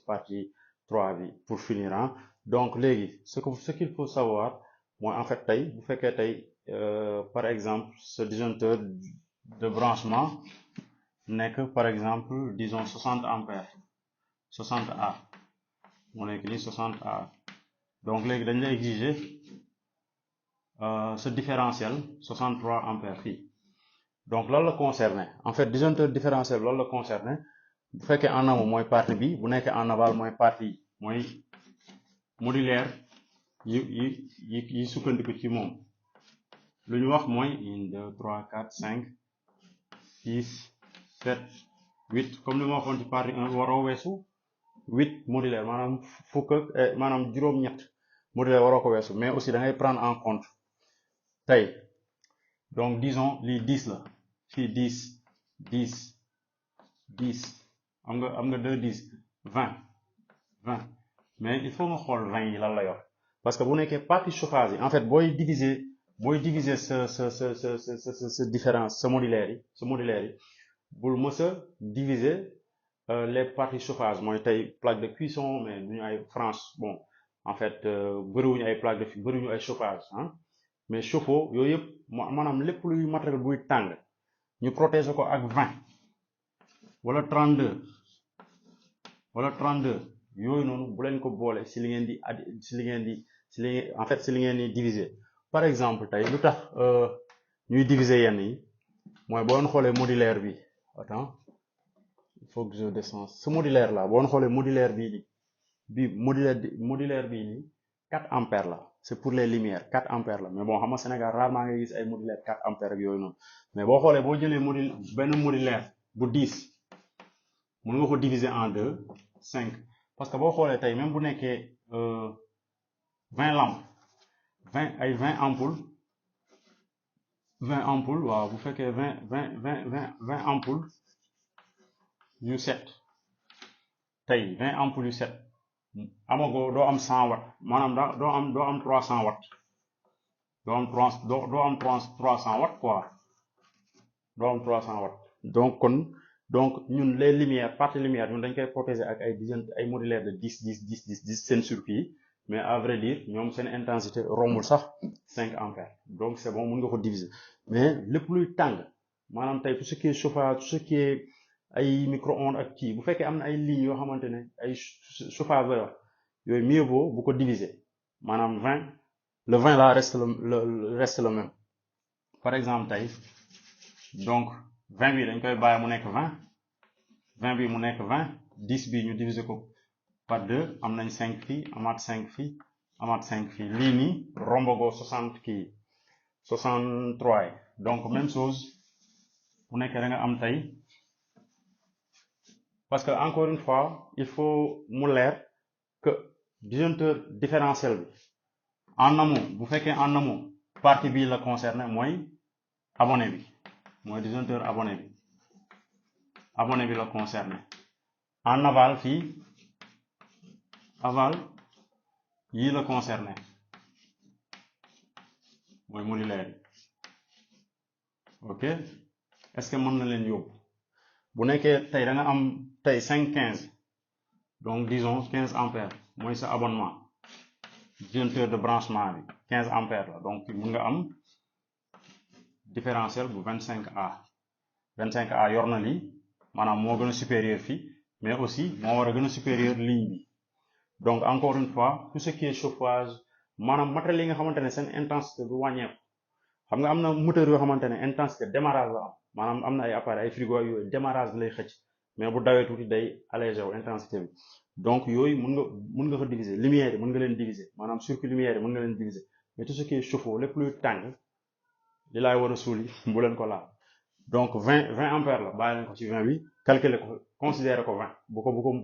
partie 3 bi pour finir hein. Donc léegi ce qu'il faut savoir moi en fait tey bu fekkee tey par exemple ce disjoncteur de branchement nekk par exemple disons 60 ampères 60 A mu nekk ni 60 A donc léegi dañ la exiger ce différentiel 63 ampères fii donc loolu la concerné en fait disjoncteur différentiel loolu la concerné bu fekkee en amont mooy partie bi bu nekkee en aval mooy partie mooy modulaire yi sukkandiku ci moom lu ñu wax mooy 1 2 3 4 5 6 7 8 comme li ma waxoon ci partie 1 waroo weesu 8 modulaire maanaam fukk maanaam juróom-ñett modulaire waroo ko weesu mais aussi da ngay prendre en compte tey donc disons lii 10 la fii 10 10 10 am nga 2 10 20 20 mais il faut nga xool 20 yi lan la yor parce que bu nekkee partie chauffage yi en fait booy diviser ce différence ce modulaire yi bul mës a diviser les parties chauffage mooy tey plaque de cuisson mais du ñu ay franche bon en fait bëriwuñu ay plaque de bëriwuñu ay chauffage ah mais chauffe-eau yooyu yëpp maanaam lépp luy matériel buy tàng ñu protéger ko ak 20 wala 32 wala 32 yooyu noonu bu leen ko boole si li ngeen di en fait si li ngeen di diviser par exemple tey lu tax ñuy diviser yenn yi mooy boo leen xoolee modulaire bi attends il faut que je descende ce modulaire là boo leen xoolee modulaire bii nii modulaire bii nii 4 ampères la c'est pour les lumières 4 ampères la mais bon xam nga Sénégal rarement ngay gis ay modulaire 4 ampères ak yooyu noonu mais boo xoolee boo jëlee benn modulaire bu 10 mën nga ko diviser en 2 5 parce que boo xoolee tey même bu nekkee 20 lampes 20 ampoules waaw bu fekkee 20 ampoules yu set tey 20 ampoules yu set amagoo doo am 100 watts maanaam doo am 300 watts doo am 300 watts quoi doo am 300 watts donc ñun les lumières partie lumière ñun dañ koy protéger ak ay modulaire de 10 10 10 10 10 seen circuit mais à vrai dire ñoom seen intensité rombul sax 5 ampères donc c'est bon mën nga ko diviser mais lépp luy tàng maanaam tey tout ce qui est chauffage tout ce qui est ay micro-ondes ak kii bu fekkee am na ay lignes yoo xamante ne ay chauffage la yor yooyu mieux vaut bu ko diviser maanaam 20 le 20 là reste le même par exemple tey donc 20 bi dañ koy bàyyi mu nekk 20 bi mu nekk 20 10 bi ñu diviser ko par 2 am nañ 5 fii amaat 5 fii amaat 5 fii lii nii rombogo 63 yi donc même chose bu nekkee da nga am tey parce que encore une fois il faut mu leer que disjoncteur différentiel bi en amont bu fekkee en amont partie bii la concerné mooy abonné bi mooy disjoncteur abonné bi la concerné en aval fii aval yii la concerné mooy modulaire ok est-ce que mën na leen yóbbu bu nekkee tey da nga am tey 5 15 donc disons 15 ampères mooy sa abonnement disjoncteur de branchement bi 15 ampères la donc mën nga am différentiel bu 25 A yor na lii maanaam moo gën a supérieur fii mais aussi moo war a gën a supérieur ligne bi donc encore une fois tout ce qui est chauffage maanaam matériel yi nga xamante ne seen intensité du wàññeeku xam nga am na moteur yoo xamante ne intensité démarrage la am maanaam am na ay appareil ay frigo yooyu démarrage bi lay xëcc mais bu dawee tuuti day allégé wu intensité bi donc yooyu mën nga ko diviser lumière yi mën nga leen diviser maanaam circuit lumière yi mën nga leen diviser mais tout ce qui est chauffe-eau lépp luy tàng li laay war a suul yi bu leen ko laal donc 20 ampères la bàyyi leen ko ci 20 bi calculer ko considérer ko 20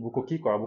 bu ko kii quoi bu